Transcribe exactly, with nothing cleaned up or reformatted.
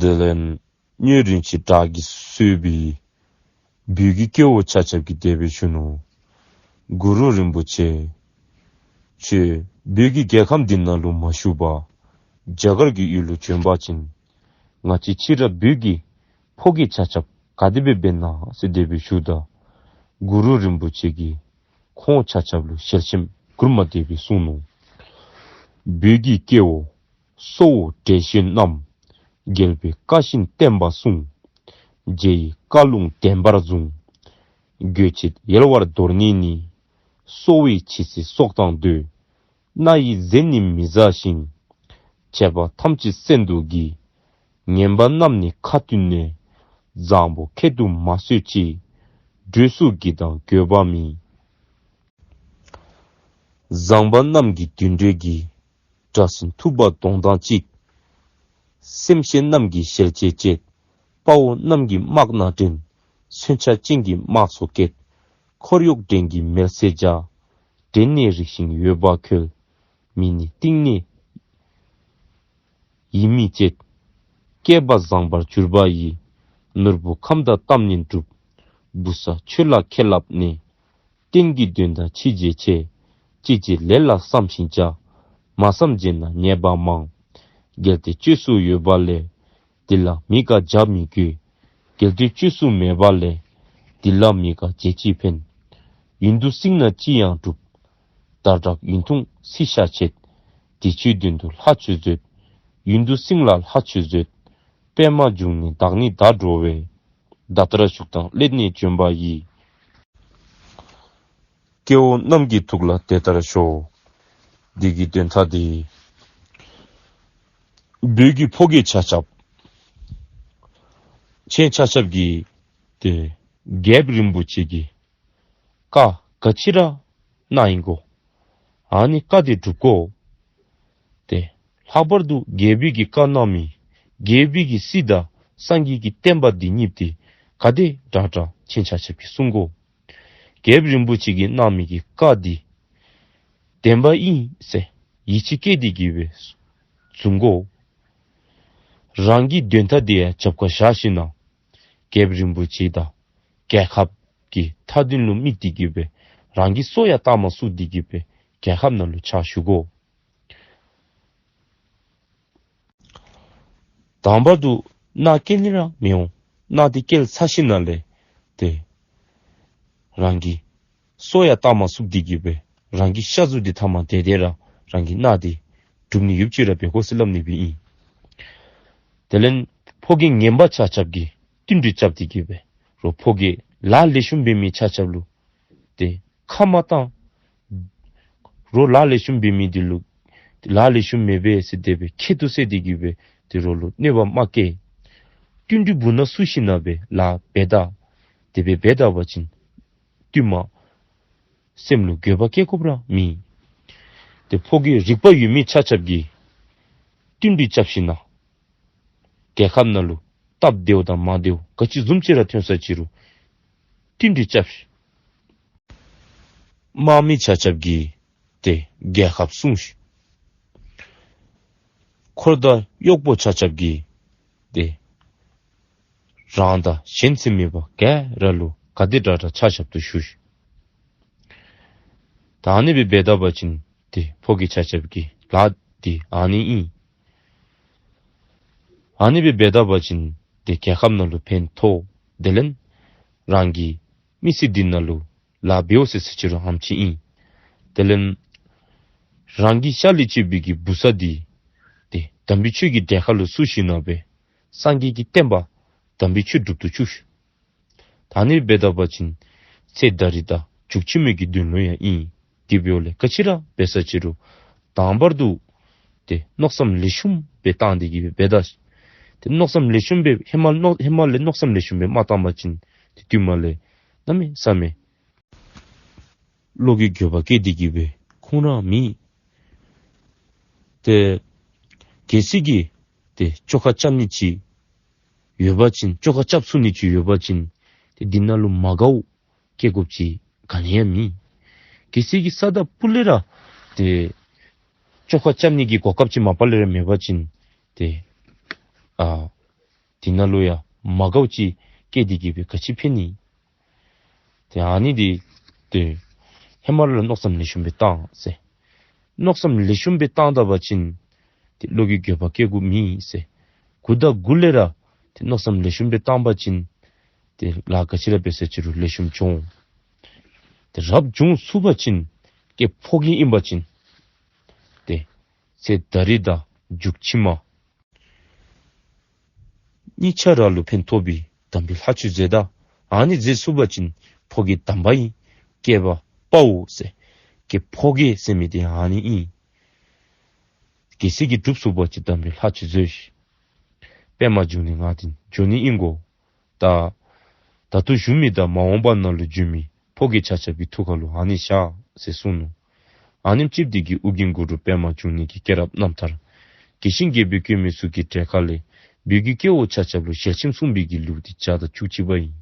དེ་ལས་གཉོས་རིན་ཆེན་གྲགས་ཀྱིས་གཙོས་པའི་བོད་ཀྱི་སྐྱེ་བོ་ཆ་ཁྱབ་ཀྱིས་དེ་སྦེ་ཞུ་ནུག། གུ་རུ་རིན་པོ་ཆེ། ཁྱོད་བོད་ཀྱི་རྒྱལ་ཁམས་འདི་ནང་ལུ་མ་བཞུགས་པར་རྒྱ་གར་གྱི་ཡུལ་ལུ་བྱོན་པ་ཅིན་ང་བཅས་ཕྱི་རབས་བོད་ཀྱི་ཕོ་སྐྱེས་ཆ་ཁྱབ་ག་དེ་སྦེ་འབད་ན་ཟེར་དེ་སྦེ་ཞུཝ་ད། གུ་རུ་རིན་པོ་ཆེ་གིས་ཁོང་ཆ་ཁྱབ་ལུ་ཞལ་ཆེམས་མགུར་མ་དེ་སྦེ་གསུངས་ནུག། བོད་ཀྱི་སྐྱེ་བོ་སོག་པོ་བྲེ་ཤོད་རྣམས། རྒྱལ་པོའི་བཀའ་བཞིན་བསྟན་པ་སྲུང་། རྗེ་ཡི་བཀའ་ལུང་བདེན་པར་བཟུང་། དགོས་ཆེད་ཡལ་བར་དོར་ནས་ནི། སོག་པོའི་ཆེ་སྲིད་སྲོག་དང་བསྡོས། མནའ་ཡི་གཟན་ནི་མི་བཟའ་ཞིང་། ཆད་པ་ཐམས་ཅད་གསན་དུ་གྱིས། ངན་པ་རྣམས་ནི་ཁ་བཏུད་ནས། བཟང་པོ་ཁྱད་དུ་མ་གསོད་ཅིག། འགྲོས་སུ་གྱིས་དང་འགྱོད་པ་མེད། བཟང་པ་རྣམས་ཀྱི་དུད་འགྲོ་གི། དགྲ་བསེན་ཐུབ་པ་གདོང་དང་གཅིག། སེམས་ཅན་རྣམས་ཀྱི་ཞལ་ལྕེ་བཅད། དཔའ་བོ་རྣམས་ཀྱི་དམག་སྣ་འདྲེན། མཚོན་ཆ་ཅན་གྱི་དམག་ཚོགས་བསྐྱེད། འཁོར་གཡོག་འདྲེན་གྱི་མེལ་ཚེ་བྱ། འདྲེན་ནས་རིགས་ཤིང་འོད་དཔག་ཁོལ། མི་ནི་གཏིང་ནས་ཡིད་མི་བྱེད། སྐྱེས་པ་བཟང་པར་གྱུར་པ་ཡི། ནོར་བུ་ཁམས་དང་གཏམ་ནི་འགྲུབ། བུ་ཚ་ཆོས་ལ་ཁས་བླངས་ནས། རྟེན་གྱི་དོན་དག་ཕྱི་རྗེས་ཆེ། ཅི་བྱེད་ལས་ལ་བསམ་ཞིང་བྱ། མ་བསམ་བྱས་ན་ཉེས་པ་མང་། གལ་ཏེ་བཅོས་སུ་ཡོད་པ་ལས། འདི་ལ་མི་དགའ་བྱ་མི་དགོས། གལ་ཏེ་བཅོས་སུ་མེད་པ་ལས། འདི་ལ་མི་དགའ་བྱས་ཅི་ཕན། ཡུན་དུ་བསྲིངས་ན་ཅི་ཡང་འགྲུབ། ཟླ་དྲག་ཡུན་ཐུང་སྲིད་ཤ་ཆད། དེ་ཕྱིའི་དོན་དུ་ལྷ་ཆོས་མཛོད། ཡུན་དུ་བསྲིངས་ལ་ལྷ་ཆོས་མཛོད། པདྨ་འབྱུང་གནས་བདག་ནི་བདག་འགྲོ་བས། ད་ལྟར་བཞུགས་དང་སླད་ནས་བྱོན་པ་ཡི། སྐྱེ་བོ་རྣམས་ཀྱི་ཐུགས་ལ་དེ་ལྟར་ཞོག། འདི་གི་དོན་དག་འདི་བོད་ཀྱི་ཕོ་སྐྱེས་ཆ་ཁྱབ་ཁྱེད་ཆ་ཁྱབ་ཀྱིས་ཏེ་རྒྱལཔོ་རིན་པོ་ཆེ་གི་བཀའ་ག་ཅི་ར་གནང་ཡི་གོ། ཨ་ནི་བཀའ་དེ་སྒྲུབ་དགོ། ཏེ་ལྷག་པར་དུ་རྒྱལ་པོའི་གི་བཀའ་གནང་མི་རྒྱལ་པོའི་གི་སྲིད་དང་སངས་རྒྱས་ཀྱི་བསྟན་པ་འདི་གཉིས་དེ་ག་དེ་དྲག་དྲག་ཁྱེད་ཆ་ཁྱབ་ཀྱིས་སྲུང་དགོ། རྒྱལཔོ་རིན་པོ་ཆེ་གིས་གནང་མི་གི་བཀའ་འདི་བདེན་པ་ཨིན་ཟེར་ཡིད་ཆེས་བསྐྱེད་དེ་གི་སྦེ་སྲུང་དགོ། རང་གི་དོན་དག་དེ་ཡང་རྒྱབ་ཁར་བཞག་ཞིནམ་ལས་རྒྱལཔོ་རིན་པོ་ཆེ་དང་རྒྱལ་ཁབ་ཀྱི་མཐའ་དོན་ལུ་དམིགས་ཏེ་གི་སྦེ་རང་གི་སྲོག་ཡང་རྟག་མ་བསྲུང་སྟེ་གི་སྦེ་རྒྱལ་ཁབ་ནང་ལུ་ཕྱག་ཞུ་དགོ། དང་པ་དུ་མནའ་སྐྱེལ་ནི་ར་མི་འོང་། མནའ་དེ་སྐྱེལ་ཚར་ཞིནམ་ལས་ཏེ་རང་གི་སྲོག་ཡང་རྟག་མ་བསྲུང་སྟེ་གི་སྦེ་རང་གི་ཤ་ཚུ་དེ་ཐ་མ་དེ་དེ་ར་རང་གི་མནའ་དེ་སྒྲུབ་ནི་ཡོདཔ་ཅིག་ར་འབད་དགོ་ཟེར་སླབ་ནི་སྦེ་ཨིན། དེ་ལས་ཕོ་སྐྱེས་ངན་པ་ཆ་ཁྱབ་ཀྱིས་བསྟུན་གྲོས་རྐྱབ་སྟེ་གི་སྦེ་རོགས་ཕོ་སྐྱེས་ལཱ་ལེགས་ཤོམ་འབད་མི་ཆ་ཁྱབ་ལུ་ཏེ་ཁ་མ་བཏང་། རོགས་ལཱ་ལེགས་ཤོམ་འབད་མི་དེ་ལུ་ལཱ་ལེགས་ཤོམ་མེད་པས་ཟེར་དེ་སྦེ་ཁྱད་དུ་བསད་དེ་གི་སྦེ་ཏེ་རོགས་ལུ་གནོད་པ་མ་བཀལ། བསྟུན་གྲོས་བུ་ན་བསུ་ཞིནམ་ལས་སྦེ་ལཱ་འབད་ད། དེ་སྦེ་འབད་ད་པ་ཅིན་བསྟུན་མ་སེམས་ལུ་འགྱོད་པ་སྐྱེ་དགོཔ་ར་མེད། ཏེ་ཕོ་སྐྱེས་རིག་པ་ཡོད་མི་ཆ་ཁྱབ་ཀྱིས་བསྟུན་གྲོས་རྐྱབ་ཞིནམ་ལས་རྒྱལ་ཁབ་ནང་ལུ་སྟབས་བདེཝ་དང་མ་བདེཝ་ག་ཅི་བཟུམ་ཅིག་ར་ཐོན་ས་ཅི་རུང་བསྟུན་གྲོས་རྐྱབ་ཤིག། དམག་མི་ཆ་ཁྱབ་ཀྱིས་ཏེ་རྒྱལ་ཁབ་སྲུང་ཤིག། འཁོར་དང་གཡོག་པོ་ཆ་ཁྱབ་ཀྱིས་ཏེ་རང་དང་གཞན་ཟེར་མེད་པར་ག་ར་ལུ་ག་དེ་དྲག་དྲག་ཆ་ཁྱབ་ཏུ་ཞུ་ཤིག། ད་ཨ་ནི་སྦེ་འབད་ད་པ་ཅིན་ཏེ་ཕོ་སྐྱེས་ཆ་ཁྱབ་ཀྱི་ལཱ་འདི་ཨ་ནི་ཨིན། ཨ་ནི་སྦེ་འབད་ད་པ་ཅིན་ཏེ་རྒྱལ་ཁབ་ནང་ལུ་ཕན་ཐོགས། དེ་ལས་རང་གི་མི་ཚེ་འདི་ནང་ལུ་ལཱ་འབདཝ་ཟེར་ཟེར་ཅི་རུང་ཧ་ལམ་ཅིག་ཨིན། དེ་ལས་རང་གི་ཤ་ལས་སྐྱེས་པའི་གི་བུ་ཚ་འདི་ཏེ་དམ་པའི་ཆོས་ཀྱི་གྲལ་ཁར་ལུ་བསུ་ཞིནམ་ལས་སྦེ་སངས་རྒྱས་ཀྱི་བསྟན་པ་དམ་པའི་ཆོས་སྒྲུབ་ཏུ་བཅུག་ཤིག། ད་ཨ་ནི་འབད་ད་པ་ཅིན་ཚེ་ད་རིས་དང་མཇུག་ཕྱི་མའི་གི་དོན་ལུ་ཡང་ཨིན། དེ་འབདཝ་ལས་ག་ཅི་ར་འབད་ས་ཅི་རུང་དང་པར་དུ་ཏེ་མནོ་བསམ་ལེགས་ཤོམ་སྦེ་བཏང་སྟེ་གི་སྦེ་འབད་ད། ཏེ་མནོ་བསམ་ལེགས་ཤོམ་སྦེ་ཧེ་མ་མནོ་ཧེ་མ་ལས་མནོ་བསམ་ལེགས་ཤོམ་སྦེ་མ་བཏང་པ་ཅིན་ཏེ་དུས་མ་ལས་གནམ་མེད་ས་མེད་བློ་གི་འགྱོད་པ་སྐྱེ་སྟེ་གི་སྦེ་ཁུངས་ར་མེད། ཏེ་གལ་སྲིད་ཀྱི་ཏེ་བཅོ་ཁ་རྐྱབ་ནི་ཅིག་ཡོད་པ་ཅིན་བཅོ་ཁ་རྐྱབ་ཚུགས་ནི་ཅིག་ཡོད་པ་ཅིན་ཏེ་འདི་ནང་ལུ་མ་དགའཝ་སྐྱེ་དགོཔ་ཅིག་ག་ནི་ཡང་མེད། གལ་སྲིད་ཀྱི་ས་དང་ཕུ་ལས་ར་ཏེ་བཅོ་ཁ་རྐྱབ་ནི་གི་གོ་སྐབས་ཅིག་མ་པ་ལས་ར་མེད་པ་ཅིན་ཏེ་ཨ་ ནང་ལུ་ཡང་མ་དགའཝ་ཅིག་སྐྱེས་ཏེ་གི་སྦེ་ག་ཅི་ཕན་ནི། ཏེ་ཨ་ནི་འདི་ཏེ་ཧེ་མ་ལས་མནོ་བསམ་ལེགས་ཤོམ་སྦེ་བཏང་ཟེར། མནོ་བསམ་ལེགས་ཤོམ་སྦེ་བཏང་ད་པ་ཅིན་ཏེ་བློ་གི་འགྱོད་པ་སྐྱེ་དགོཔ་མེད་ཟེར། འགོ་དང་འགོ་ལས་ར་ཏེ་མནོ་བསམ་ལེགས་ཤོམ་སྦེ་བཏང་པ་ཅིན་ཏེ་ལཱ་ག་ཅི་ར་འབད་ས་ཅི་རུང་ལེགས་ཤོམ་འགྱོ་འོང་། ཏེ་རབ་བྱུང་ཚུགས་པ་ཅིན་ཀྱེ་ཕོ་སྐྱེས་ཨིན་པ་ཅིན་ཏེ་ཚེ་ད་རེས་དང་མཇུག་ཕྱི་མ་གཉིས་ཆ་ར་ལུ་ཕན་ཐོགས་པའི་དམ་པའི་ལྷ་ཆོས་མཛད་ད། ཨ་ནི་མཛད་ཚུགས་པ་ཅིན་ཕོ་སྐྱེས་དམ་པ་ཨིན། སྐྱེས་པ་དཔའ་བོ་ཟེར། ཀྱེ་ཕོ་སྐྱེས་ཟེར་མི་འདི་ཨ་ནི་ཨིན། གལ་སྲིད་ཀྱི་སྒྲུབ་ཚུགས་པ་ཅིན་དམ་པའི་ལྷ་ཆོས་མཛོད། པདྨ་འབྱུང་གནས་ང་འདི་འགྱོ་ནི་ཨིན་གོ། ད་ད་ལྟོ་བཞུགས་མི་དང་མ་འོངས་པ་ནང་ལུ་འབྱུང་མི་ཕོ་སྐྱེས་ཆ་ཁྱབ་ཀྱི་ཐུགས་ཁ་ལུ་ཨ་ནི་བཞག་ཟེར་གསུངས་ནུག། ཨ་ནེམ་ཅིག་འདི་གིས་ཨོ་རྒྱན་གུ་རུ་པདྨ་འབྱུང་གནས་ཀྱི་སྐྱེས་རབས་རྣམ་ཐར་རྒྱས་ཤིང་རྒྱས་པར་བཀོད་མི་ཚུ་གི་གྲལ་ཁ་ལས་བོད་ཀྱི་སྐྱེ་བོ་ཆ་ཁྱབ་ལུ་ཞལ་ཆེམས་གསུངས་པའི་གི་ལེའུ་འདི་བརྒྱ་དང་བཅུ་གཅིག་པ་ཨིན།